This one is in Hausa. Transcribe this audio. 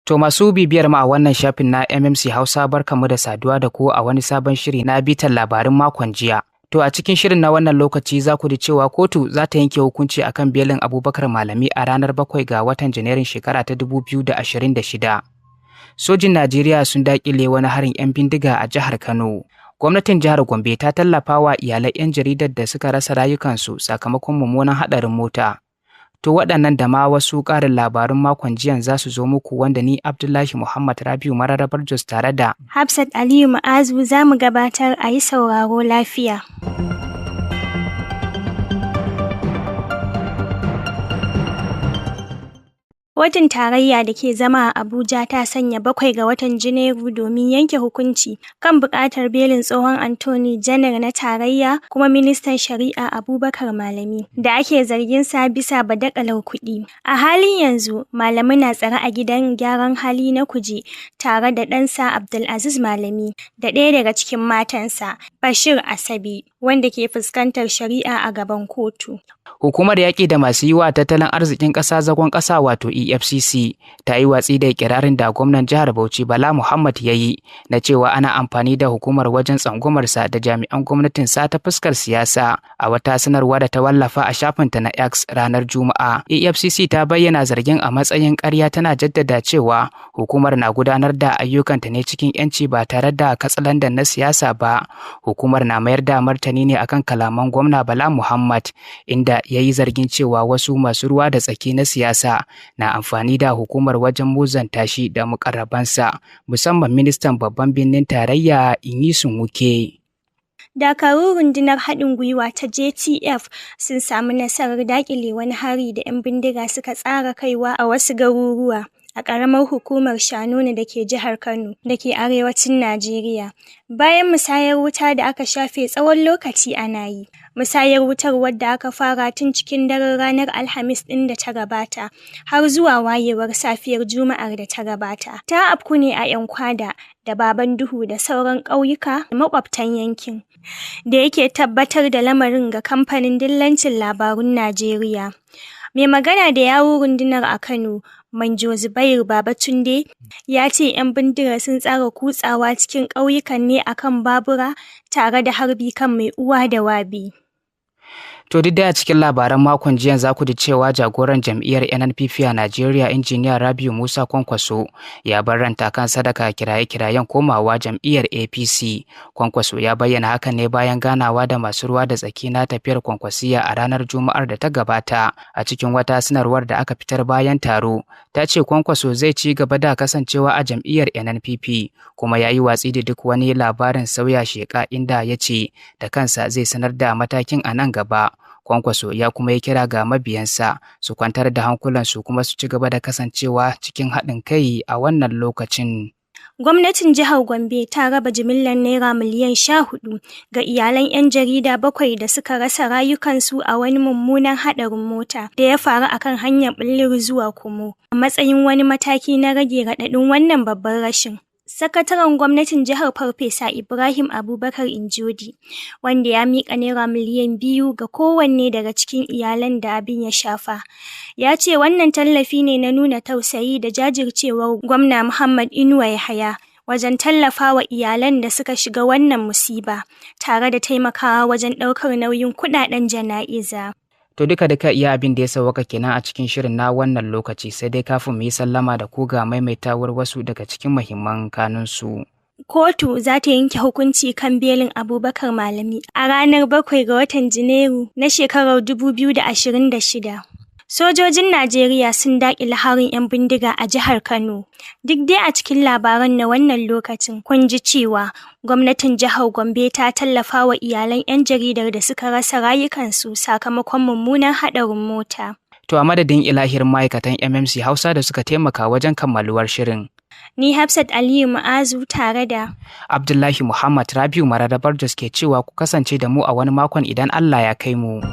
To masu bibiyar mu a wannan shafin na MMC Hausa, barkamu da saduwa da ku a wani sabon shiri na bitar labarin makon jiya. To a cikin shirin na wannan lokaci za ku ji cewa kotu za ta yanke hukunci akan belin Abubakar Malami a ranar 7 ga watan Janairun shekara ta 2026. Sojin Najeriya sun daƙile wani harin 'yan bindiga a jihar Kano. Gwamnatin jihar Gombe ta tallafa wa iyalan 'yan jaridar da suka rasa rayukansu sakamakon mummunan haɗarin mota. To waɗannan da ma wasu ƙarin labarun makon jiyan za su zo muku, wanda ni Abdullahi Muhammad Rabiu Mararabar Jos tare da Hafsat Aliyu Ma'azu za mu gabatar. A yi sauraro lafiya. Kotun Tarayya da ke zama a Abuja ta sanya 7 ga watan Janairu domin yanke hukunci kan buƙatar belin tsohon Attorney Janar na Tarayya kuma Ministan Shari'a Abubakar Malami, da ake zargin sa bisa badakalar kuɗi. A halin yanzu, Malami na tsare a gidan gyaran hali na Kuje tare da ɗansa Abdulaziz Malami da ɗaya daga cikin matansa, Bashir Asabe, wanda ke fuskantar shari'a a gaban kotu. Hukumar yaƙi da masu yi wa tattalin arzikin ƙasa zagon ƙasa, wato EFCC, ta yi watsi da ikirarin da gwamnan jihar Bauchi Bala Muhammad ya yi na cewa ana amfani da hukumar wajen tsangwamarsa da jami'an gwamnatin sa ta fuskar siyasa. A wata sanarwa da ta wallafa a shafinta na X ranar Juma'a, EFCC ta bayyana zargin a matsayin ƙarya, tana jaddada cewa hukumar na gudanar da ayyukanta ne cikin 'yanci ba tare da katsalandan na siyasa ba. Hukumar na mayar da martani ne akan kalaman gwamna Bala Muhammad, inda ya yi zargin cewa wasu masu ruwa da tsaki na siyasa na amfani da hukumar wajen muzanta shi da mukarrabansa, musamman ministan babban birnin tarayya Nyesom Wike. Dakarun rundunar haɗin gwiwa ta JTF sun samu nasarar daƙile wani hari da 'yan bindiga suka tsara kaiwa a wasu garuruwa a ƙaramar hukumar Shanoni da ke jihar Kano da ke arewacin Najeriya, bayan musayar wuta da aka shafe tsawon lokaci ana yi. Musayar wutar, wadda aka fara tun cikin daren ranar Alhamis ɗin da ta gabata har zuwa wayewar safiyar Juma'ar da ta gabata, ta afku ne a 'Yankwada da Baban Duhu da sauran ƙauyuka maƙwabtan yankin. Da yake tabbatar da lamarin ga Kamfanin Dillancin Labarun Najeriya, mai magana da yawun rundunar a Kano, Manjo Zubair Babatunde, ya ce 'yan bindigar sun tsara kutsawa cikin ƙauyukan ne akan babura tare da harbi kan mai uwa da wabi. To duk da a cikin labaran makon jiya za ku ji cewa jagoran jam'iyyar NNPP a Najeriya, Injiniya Rabiu Musa Kwankwaso, ya barranta kan sadaka kiraye-kirayen komawa jam'iyyar APC. Kwankwaso ya bayyana hakan ne bayan ganawa da masu ruwa da tsaki na tafiyar Kwankwasiya a ranar Juma'ar da ta gabata. A cikin wata sanarwar da aka fitar bayan taro, ta ce Kwankwaso zai ci gaba da kasancewa a jam'iyyar NNPP, kuma ya yi watsi da duk wani labarin sauya sheka, inda ya ce da kansa zai sanar da matakin a nan gaba. Kwankwaso ya kuma yi kira ga mabiyansa su kwantar da hankulansu kuma su ci gaba da kasancewa cikin haɗin kai a wannan lokacin. Gwamnatin jihar Gombe ta raba jimillar naira miliyan 14 ga iyalan 'yan jarida bakwai da suka rasa rayukansu a wani mummunan haɗarin mota da ya faru a kan hanyar Billiri zuwa Kumo, a matsayin wani mataki na rage raɗaɗin wannan babban rashin. Sakataren gwamnatin jihar, Farfesa Ibrahim Abubakar Njodi, wanda ya miƙa naira miliyan 2 ga kowanne daga cikin iyalan da abin ya shafa, ya ce wannan tallafi ne na nuna tausayi da jajircewar Gwamna Muhammad Inuwa Yahaya wajen tallafawa iyalan da suka shiga wannan musiba, tare da taimakawa wajen ɗaukar nauyin kuɗaɗen jana'iza. To duka duka iya abin da ya sauwaka kenan a cikin shirin na wannan lokaci, sai dai kafin mu yi sallama da ku ga maimaitawar wasu daga cikin muhimman kanunsu. Kotu za ta yanke hukunci kan belin Abubakar Malami a ranar 7 ga watan Janairu na shekarar 2026. Sojojin Najeriya sun daƙile harin 'yan bindiga a jihar Kano. Duk dai a cikin labaran na wannan lokacin, kun ji cewa gwamnatin jihar Gombe ta tallafa wa iyalan 'yan jaridar da suka rasa rayukansu sakamakon mummunan haɗarin mota. To a madadin ilahirin ma'aikatan MMC Hausa da suka taimaka wajen kammaluwar shirin, Ni Hafsat Aliyu Ma'azu tare da Abdullahi Muhammad Rabiu Mararabar Jos ke cewa ku kasance da mu a wani makon idan Allah ya kai mu.